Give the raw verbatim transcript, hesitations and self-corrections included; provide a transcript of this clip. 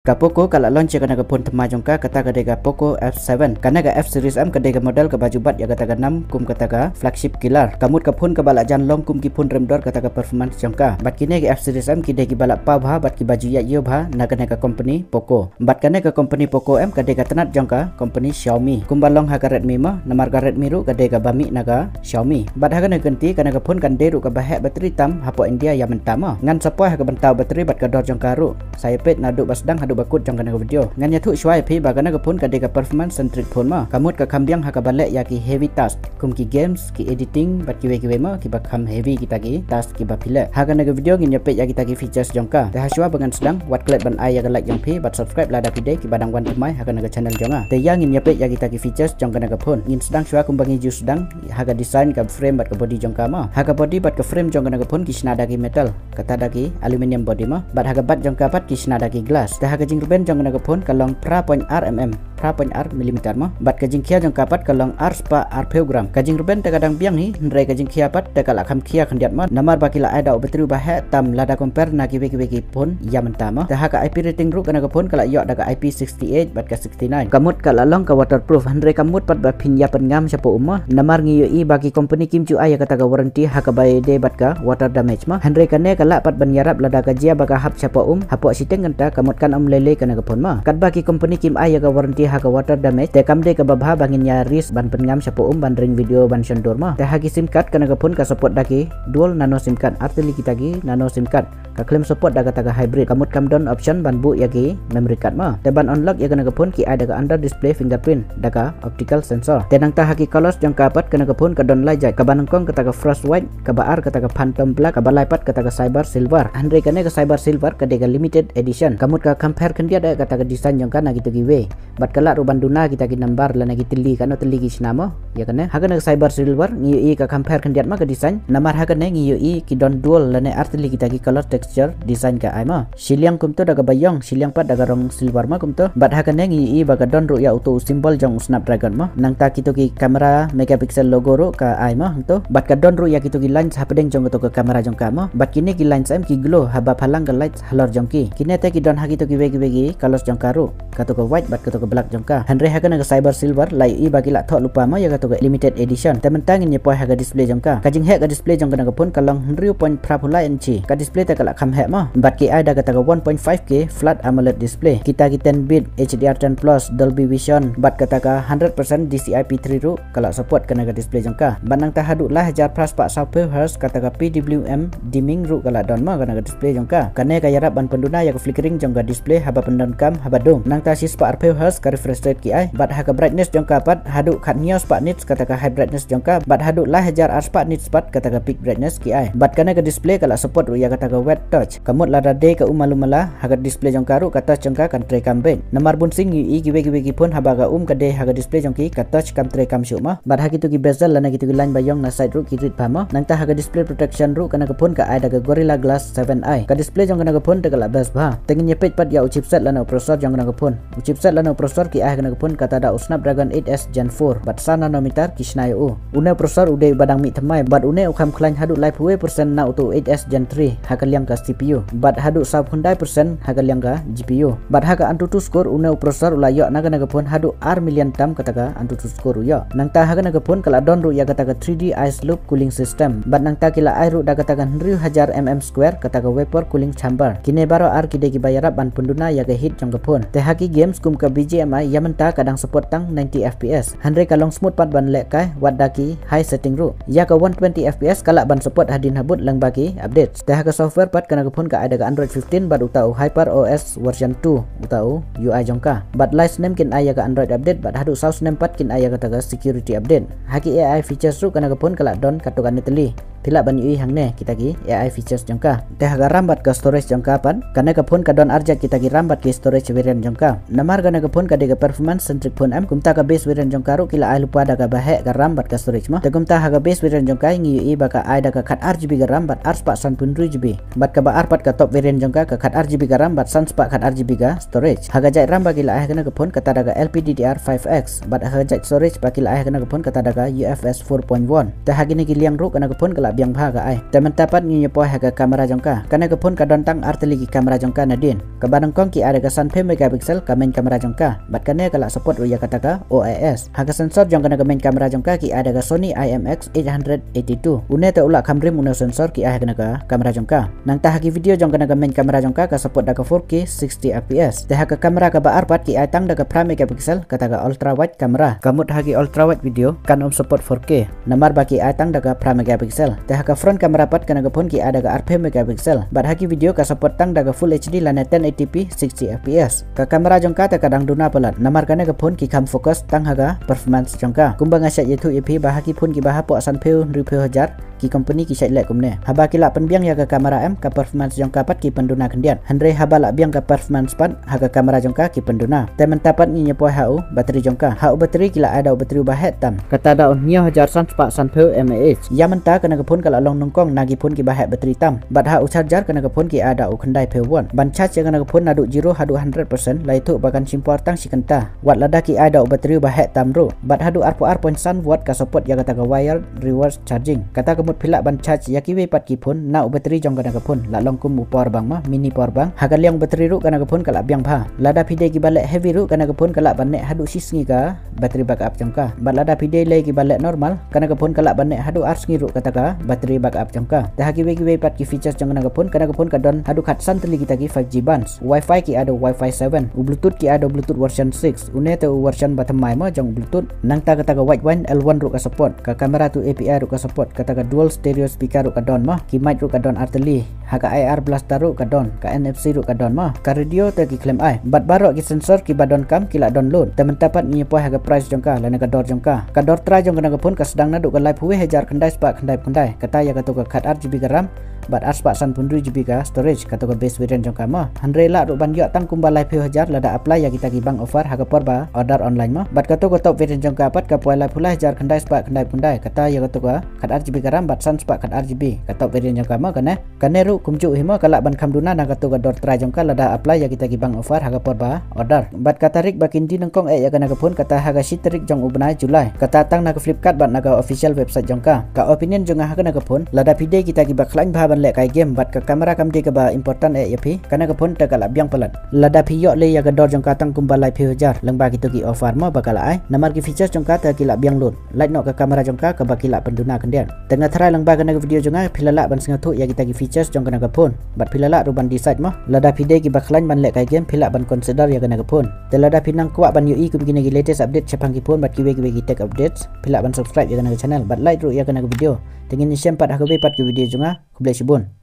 Ka Poco ka la launch ïa kane ka phone thymmai jong ka, kata ka dei ka Poco F seven. Kane ka F series M ka dei ka model kaba ju bat ïa kata ka nam kum kata ka flagship killer. Ka mut ka phone kaba la jan long kum ki phone rem dor kata ka performance jong ka. Bad kine ki F series M ki dei kiba la paw bha bad kiba ju ïaid ïew bha na kane ka company Poco. Bad kane ka company Poco em ka dei ka tnat jong ka company Xiaomi. Kumba long ha ka Redmi mo, namar ka Redmi ruh ka dei kaba mih na ka Xiaomi. Bad ha kane ka kynti kane ka phone kan dei ruh kaba heh battery tam hapoh India ïa mynta mo. Ngan sa poi ha ka bynta u battery bad ka dor jong ka ruh. Sa ïa peit naduh ba sdang haduh ba kut jong kane ka video. Ngan ïathuh shuwa ïa phi ba kane ka phone ka dei ka performance centric phone mo. Ka mut ka kham biang ha kaba leh ïa ki heavy task kum ki games, ki editing bad kiwei kiwei mo, kiba kham heavy kita ki task kiba phi leh. Ha kane ka video ngin ïa peit ïa kita ki features jong ka. Te ha shuwa ba ngan sdang, wat klet ban ai ïa ka like jong phi bad subscribe lada phi dei kiba dang wan thymmai ha kane ka channel jong nga. Te ïa ngin ïa peit ïa kita ki features jong kane ka phone. Ngin sdang shuwa kumba ngi ju sdang ha ka design, ka frame bad ka body jong ka mo. Ha ka body bad ka frame jong kane ka phone ki shna da ki metal, kata da ki aluminium body mo. Bad ha ka bat jong ka pat ki shna da ki glass. Te ha ka jingrben jong kane ka phone ka long phra point ar mm, phra point ar millimeter mo. Bad ka jingkhia jong ka pat ka long ar spah arphew gram. Ka jingrben te ka dang biang hi, hynrei ka jingkhia pat te ka la kham khia khyndiat mo. Namar ba ki la ai da u battery ba heh tam lada compare na kiwei kiwei ki phone ïa mynta mo. Te ha ka I P rating ruh kane ka phone ka la ïoh da ka I P sixty-eight bad ka sixty-nine. Ka mut ka la long ka waterproof, hynrei ka mut pat ba phin ïa pynngam shapoh um mo. Namar ngi ïohi ba ki company kim ju ai ïa kata ka warranty ha kaba ïadei bad ka water damage mo. Hynrei kane ka lah pat ban ïarap lada ka jia ba ka hap shapoh um, hapoh shiteng kynta ka mut kan ym lei lei kane ka phone mo. Katba ki company kim ai ïa ka warranty ha ka water damage, te kam dei kaba bha ba ngin ïa risk ban pynngam shapoh um ban ring video ban shon dur mo. Te ha ki SIM card kane ka phone ka support da ki dual nano SIM card, ar tylli kita ki nano SIM card. Ka khlem support da kata ka hybrid, ka mut kam don option ban buh ïa ki memory card mo. Te ban unlock ïa kane ka phone ki ai da ka under display fingerprint da ka optical sensor. Te nangta ha ki colors jong ka pat kane ka phone ka don lai jait, kaba nyngkong kata ka frost white, kaba ar kata ka phantom black, kaba lai pat kata ka cyber silver. Hynrei kane ka cyber silver ka dei ka limited edition, ka mut ka compare khyndiat ïa kata ka design jong ka na kito kiwei. Bad ka lah ruh ban duna kita ki nambar lane ki tylli, kano tylli ki shna mo. Ïa kane, ha kane ka cyber silver ngi ïohi ka compare khyndiat ma ka design. Namar ha kane ngi ïohi ki don dual lane ar tylli kita ki color texture design ka ai mo. Shiliang kumto da kaba ïong, shiliang pat da ka rong silver ma kumto. Bad ha kane ngi ïohi ba ka don ruh ïa uto u symbol jong u Snapdragon mo. Nangta kito ki camera megapixel logo ruh ka ai mo hangto. Bad ka don ruh ïa kito ki lens hapdeng jong kato ka camera jong ka mo. Bad kine ki lens em ki glow haba phalang ka light halor jong ki. Kine te ki don ha kito kiwei kiwei ki colors jong ka ruh. Kato ka white bad kato ka black jong ka. Hynrei ha kane ka cyber silver la ïohi ba ki la thoh lypa ma ïa kato ka limited edition. Te mynta ngin ïa poi ha ka display jong ka. Ka jingheh ka display jong kane ka phone ka long hynriew point phra phew lai inchi. Ka display te ka la kham heh ma. Bad ki ai da kata ka one point five K flat AMOLED display. Kita ki ten bit, H D R ten plus, Dolby Vision bad kata ka hundred percent D C I P three ruh ka la support kane ka display jong ka. Bad nangta haduh lai hajar phra spah saw phew hertz kata ka P W M dimming ruh ka la don ma kane ka display jong ka. Kane ka ïarap ban pynduna ïa ka flickering jong ka display haba pyndonkam haba dum. Nangta shi spah ar phew hertz ka refresh rate ki ai. Bad ha ka brightness jong ka pat haduh khathynñiew spah nits kata ka high brightness jong ka. Bad haduh lai hajar ar spah nits pat kata ka peak brightness ki ai. Bad kane ka display ka la support ruh ïa kata ka wet touch. Ka mut lada dei ka um malu mala ha ka display jong ka ruh ka touch jong ka kan trei kam beit. Namar bun sien ngi ïohi kiwei kiwei ki phone haba ka um ka dei ha ka display jong ki ka touch kam trei kam shuh ma. Bad ha kito ki bezel lane kito ki line ba ïong na side ruh ki rit bha ma. Nangta ha ka display protection ruh kane ka phone ka ai da ka Gorilla Glass seven i. Ka display jong kane ka phone te ka la best bha. Te ngin ïa peit pat ïa u chipset lane u processor jong kane ka phone. U chipset lane u processor ki ai ha kane ka phone kata da u Snapdragon eight S Gen four bad saw nanometer ki shna ïa u. Une u processor u dei uba dang mih thymmai bad une u kham khlaiñ haduh laiphew wei percent na uto u eight S Gen three ha ka liang ka C P U bad haduh sawphew khyndai percent ha ka liang ka G P U. Bad ha ka AnTuTu score une u processor u la ïoh na kane ka phone haduh ar million tam kata ka AnTuTu score u ïoh. Nangta ha kane ka phone ka la don ruh ïa kata ka three D ice loop cooling system bad nangta ki la ai ruh da kata ka hynriew hajar mm square kata ka vapor cooling chamber. Kine baroh ar ki dei kiba ïarap ban pynduna ïa ka heat jong ka phone. Te ha ki games kum ka B G M I ïa mynta ka dang support tang ninety F P S. Hynrei ka long smooth pat ban lehkai wat da ki high setting ruh. Ïa ka one twenty F P S ka lah ban support hadien habud lyngba ki updates. Te ha ka software pat kane ka phone ka ai da ka Android fifteen bad uta u Hyper O S version two uta u U I jong ka. Bad lai snem kin ai ïa ka Android update bad haduh saw snem pat kin ai ïa kata ka security update. Ha ki A I features ruh kane ka phone ka lah don katto katne tylli. Phi lah ban ïohi hangne kita ki A I features jong ka. Te ha ka RAM bad ka storage jong ka pat, kane ka phone ka don ar jait kita ki RAM bad ki storage variant jong ka. Namar kane ka phone ka dei ka performance centric phone em, kumta ka base variant jong ka ruh ki la ai lypa da kaba heh ka RAM bad ka storage ma. Te kumta ha ka base variant jong ka ngi ïohi ba ka ai da ka khatar G B ka RAM bad ar spah sanphew hynriew G B. Bad kaba ar pat ka top variant jong ka, ka khatar G B ka RAM bad san spah khatar G B ka storage. Ha ka jait RAM ba ki la ai ha kane ka phone kata da ka L P D D R five X bad ha ka jait storage ba ki la ai ha kane ka phone kata da ka U F S four point one. Te ha kine ki liang ruh kane ka phone ka la biang bha ka ai. Te mynta pat ngin ïa poi ha ka kamera jong ka. Kane ka phone ka don tang artylli ki kamera jong ka nadien. Kaba nyngkong ki ai da ka sanphew megapixel ka main kamera jong ka. Bad kane ka la support ruh ïa kata ka O I S. Ha ka sensor jong kane ka main kamera jong ka ki ai da ka Sony I M X eight hundred eighty-two. Une te u la kham rim une u sensor ki ai ha kane ka kamera jong ka. Nangta ha ki video jong kane ka main kamera jong ka ka support da ka four K sixty F P S. Te ha ka kamera kaba ar pat ki ai tang da ka phra megapixel kata ka ultra wide kamera. Ka mut ha ki ultra wide video kan ym support four K. Namar ba ki ai tang da ka phra megapixel. Te ha ka front kamera pat kane ka phone ki ai da ka arphew megapixel. Bad ha ki video ka support tang da ka full H D lane ten eighty P sixty F P S. Ka kamera jong ka te ka dang duna palat. Namar kane ka phone ki kham focus tang ha ka performance jong ka. Kumba nga shait ïathuh ïa phi ba ha ki phone kiba hapoh sanphew hynriewphew hajar ki company ki shait leh kumne. Haba ki la pynbiang ïa ka kamera em ka performance jong ka pat ki pynduna khyndiat. Hynrei haba la biang ka performance pat ha ka kamera jong ka ki pynduna. Te mynta pat ngin ïa poi ha u battery jong ka. Ha u battery ki la ai da u battery uba heh tam. Kata da u hynñiew hajar san spah sanphew mAh. Ïa mynta kane ka phone ka la long nyngkong na ki phone kiba heh battery tam. Bad ha u charger kane ka phone ki ai da u khyndaiphew watt. Ban charge ïa kane ka phone naduh zero haduh hundred percent la ïathuh ba kan shim por tang shi kynta. Wat lada ki ai da u battery uba heh tam ruh. Bad haduh arphew ar point san watt ka support ïa kata ka wired reverse charging. Kata ka mut phi lah ban charge ïa kiwei pat ki phone na u battery jong kane ka phone. La long kum u power bank mo, mini power bank. Ha ka liang battery ruh kane ka phone ka la biang bha. Lada phi dei kiba leh heavy ruh kane ka phone ka lah ban neh haduh shi sngi ka battery backup jong ka. Bad lada phi dei lei kiba leh normal kane ka phone ka lah ban neh haduh ar sngi ruh kata ka battery backup jong ka. Te ha kiwei kiwei pat ki features jong kane ka phone, kane ka phone ka don haduh khatsan tylli kita ki five G bands. Wi-Fi ki ai da u Wi-Fi seven. U Bluetooth ki ai da u Bluetooth version six. Une te u version ba thymmai mo jong u Bluetooth. Nangta kata ka wide band L one ruh ka support. Ka camera to A P I ruh ka support. Kata ka dual stereo speaker ruh ka don mo. Ki mic ruh ka don artylli. Ha ka I R blaster ruh ka don. Ka N F C ruh ka don mo. Ka radio te ki khlem ai. Bad baroh ki sensor kiba donkam ki la don lut. Te mynta pat ngin ïa poi ha ka price jong ka lane ka dor jong ka. Ka dor trai jong kane ka phone ka sdang naduh ka laiphew wei hajar khyndai spah khyndai phew khyndai. Kata ïa kato ka khat ar G B ka RAM. Bad ar spah sanphew hynriew G B ka storage, kato ka base variant jong ka mo. Hynrei lah ruh ban ïoh tang kumba laiphew hajar lada apply ïa kita ki bank offer ha ka por ba order online mo. Bad kato ka top variant jong ka pat ka poi laiphew lai hajar khyndai spah khyndai phew khyndai. Kata ïa kato ka khat ar G B ka RAM bad san spah khat ar G B ka top variant jong ka mo kane. Kane ruh kumjuh hi mo ka lah ban kham duna na kato ka dor trai jong ka lada apply ïa kita ki bank offer ha ka por ba order. Bad ka tarik ba kin die nyngkong eh ïa kane ka phone kata ha ka shi tarik jong u bnai July. Kata tang na ka Flipkart bad na ka official website jong ka. Ka opinion jong nga ha kane ka phone, lada phi dei kita kiba khlaiñ bha ban lehkai game bad ka camera kam dei kaba important eh ïa phi, kane ka phone te ka la biang palat. Lada phi ïoh lei ïa ka dor jong ka tang kumba laiphew hajar lyngba kito ki offer mo ba ka la ai, namar ki features jong ka te ki la biang lut. Lait noh ka camera jong ka kaba ki la pynduna khyndiat. Te nga tharai lyngba kane ka video jong nga phi la lah ban sngewthuh ïa kita ki features jong kane ka phone. Bad phi la lah ruh ban decide mo lada phi dei kiba khlaiñ ban lehkai game phi lah ban consider ïa kane ka phone. Te lada phi nang kwah ban ïohi kum kine ki latest update shaphang ki phone bad kiwei kiwei ki tech updates, phi lah ban subscribe ïa kane ka channel bad like ruh ïa kane ka video. Te ngin ïashem pat ha kawei pat ka video jong nga. Khublei shibun.